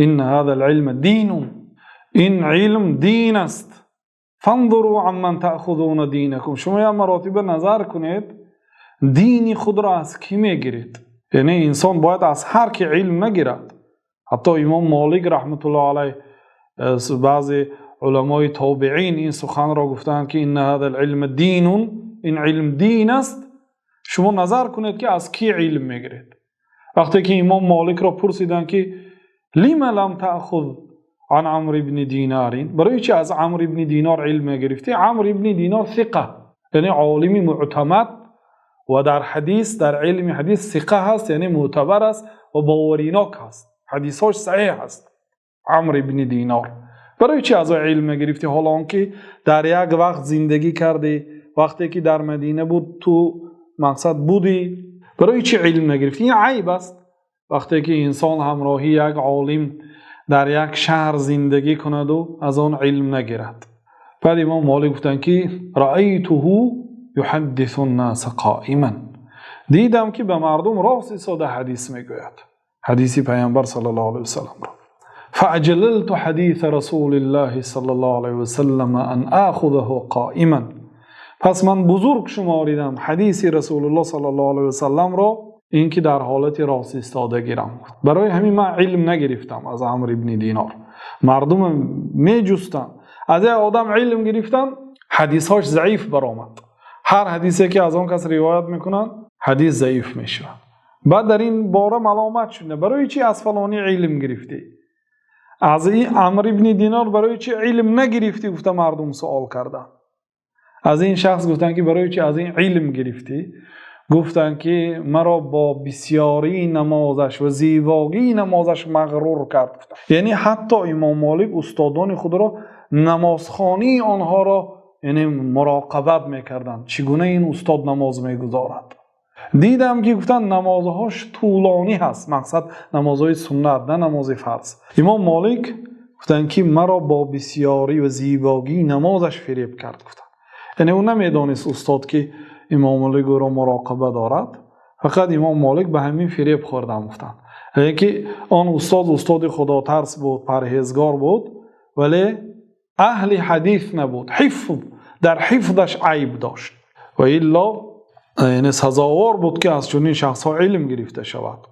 إن هذا العلم دين. Ин илм дин аст. فانظروا عمن تأخذون دينكم. Шумо як маротиба назар кунед, дини худро аз кӣ мегиред. Яъне инсон бояд аз ҳар ки илм нагирад. Ҳатто имом Молик раҳматуллоҳи алайҳ, баъзе уламои тобеин ин суханро гуфтаанд, ки إن هذا العلم دين, ин илм дин аст, шумо назар кунед, ки аз кӣ илм мегиред. Вақте ки имом Моликро пурсиданд, ки لم لم تأخذ عن عمرو بن دينار, барои чи аз Амр ибни Динор илм мегирифтӣ? Амр ибни Динор сиқа, яъне олими мӯътамад ва дар ҳадис, дар илми ҳадис сиқа ҳаст, яъне мӯътабар аст ва боваринок ҳаст, ҳадисҳош саҳеҳ аст. Амр ибни Динор, барои чи аз ӯ илм мегирифтӣ, ҳоло он ки дар як вақт зиндагӣ кардӣ, вақте ки дар Мадина буд, ту мақсад будӣ, барои чи илм нагирифтӣ? Ин айб аст, вақте ки инсон ҳамроҳи як олим дар як шаҳр зиндагӣ кунаду аз он илм нагирад. Баъд имом Молик гуфтанд, ки رأيته يحدث الناس قائما, дидам, ки ба мардум рост истода ҳадис мегӯяд, ҳадиси Паямбар саллаллоҳу алайҳи васалламро. فأجللت حديث رسول الله صلى الله عليه وسلم أن آخذه قائما. Пас ман бузург шуморидам ҳадиси Расулуллоҳ саллаллоҳу алайҳи васалламро, ин ки дар ҳолати рост истода гирам. Барои ҳамин ман илм нагирифтам аз Амр ибни Динор. Мардум меҷустанд, аз як одам илм гирифтан, ҳадисҳош заиф баромад. Ҳар ҳадисе ки аз он кас ривоят мекунанд, ҳадис заиф мешавад. Баъд дар ин бора маломат шуда: барои чи аз фалонӣ илм гирифтӣ, аз ин Амр ибни Динор барои чи илм нагирифтӣ, гуфта мардум суол карданд. Аз ин шахс гуфтанд, ки барои чи аз ин илм гирифтӣ? Гуфтанд, ки маро бо бисёрии намозаш ва зебогии намозаш мағрур кард. Яъне ҳатто имом Молик устодони худро, намозхонии онҳоро, яъне муроқабат мекарданд, чӣ гуна ин устод намоз мегузорад. Дидам, ки гуфтанд, намозҳош тӯлонӣ ҳаст, мақсад намозҳои суннат, на намози фарз. Имом Молик гуфтанд, ки маро бо бисёрӣ ва зебогии намозаш фиреб кард, гуфтанд. Яъне ӯ намедонист устод, ки имом Молик ӯро муроқаба дорад. Фақат имом Молик ба ҳамин фиреб хӯрдам, гуфтанд. Яъне ки он устод устоди худотарс буд, парҳезгор буд, вале аҳли ҳадис набуд, ҳифз, дар ҳифзаш айб дошт. Ва илло яъне сазовор буд, ки аз чунин шахсҳо илм гирифта шавад.